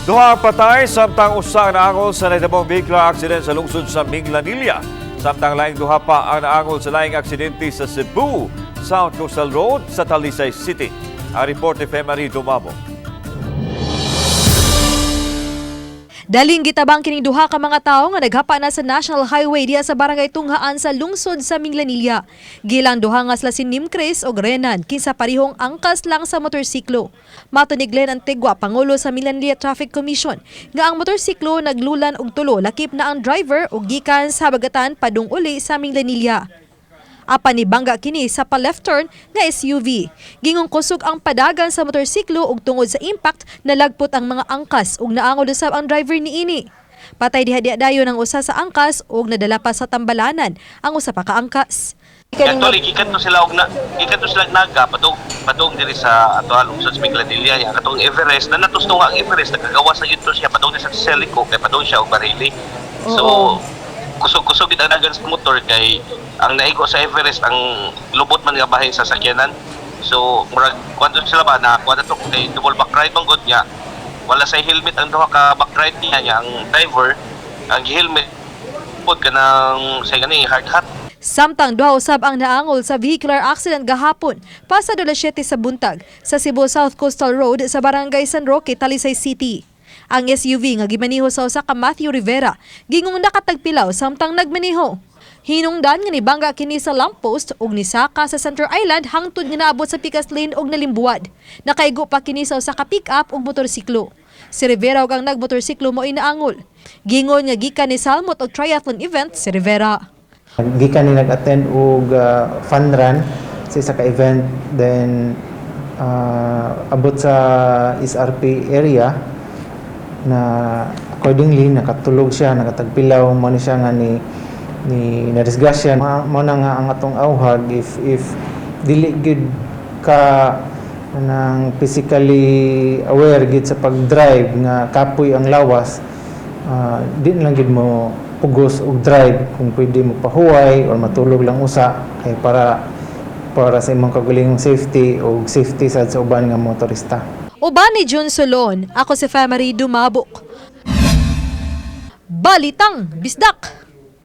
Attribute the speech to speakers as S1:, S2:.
S1: Duha ang patay samtang usa ang naangol sa nahitabong vehicular accident sa lungsod sa Minglanilla. Samtang laing duha pa ang naangol sa laing aksidente sa Cebu, South Coastal Road sa Talisay City. Ang report ni Femary Dumabo.
S2: Daling gitabang kining duha ka mga tawo nga naghapa na sa National Highway diha sa Barangay Tunghaan sa lungsod sa Minglanilla. Gilang duha nga sila si Nimcris og Renan kinsa parihong angkas lang sa motorsiklo. Mato ni Glenn Antigua, pangulo sa Minglanilla Traffic Commission, nga ang motorsiklo naglulan og tulo lakip na ang driver og gikan sa Habagatan padung uli sa Minglanilla. Apan nibangga kini sa pa-left turn nga SUV. Gingong kusog ang padagan sa motorsiklo ug tungod sa impact, nalagpot ang mga angkas ug naangol usab ang driver niini. Patay diha diha dayon ang usa sa angkas ug nadala pa sa tambalanan ang usa pa ka angkas.
S3: Actually, gikan to sila og na gikan to sila og Naga padung padung diri sa ato lungsod sa Minglanilla ya, katong Everest na natusto nga ang Everest, nakagawas na gyud to siya padung sa Celico kay padung siya og Barili. So kusog-kusog gid ang dagan sa motor kay ang naigo sa Everest ang lubot man nga bahin sa sakyanan. So murag kuan to sila ba na kuan to kay double back ride man gud niya. Wala sa helmet ang duha ka back ride niya niya ang driver ang helmet pod kanang sa gani hard hat.
S2: Samtang duha usab ang naangol sa vehicular accident gahapon pasado alas 7 sa buntag sa Cebu South Coastal Road sa Barangay San Roque, Talisay City. Ang SUV nga gimaniho sa usa ka Matthew Rivera gingong nakatagpilaw samtang nagmaniho. Hinungdan nga nibangga kini sa lamppost ug nisaka sa Center Island hangtod nga naabot sa Picas Lane ug nalimbuwad. Nakaigo pa kini sa usa ka pick-up ug motorsiklo. Si Rivera ug ang nagmotorsiklo mo'y naangol. Gingon nga gikan ni salmot og triathlon event si Rivera.
S4: Gikan ni nag-attend og fun run sa isa ka event, then abot sa SRP area na accordingly nakatulog siya, nakatagpilaw mo ni siya nga ni ni nadisgrasya. Mao na nga ang atong awhag, if dili gyud ka nang physically aware gid sa pag-drive nga kapoy ang lawas, di na lang gid mo pugos og drive. Kung pwede mo pahuway or matulog lang usa kay para para sa imong kagalingong safety o safety sad sa uban nga motorista.
S2: Uban ni Jun Solon, ako si Femary Dumabok. Balitang Bisdak!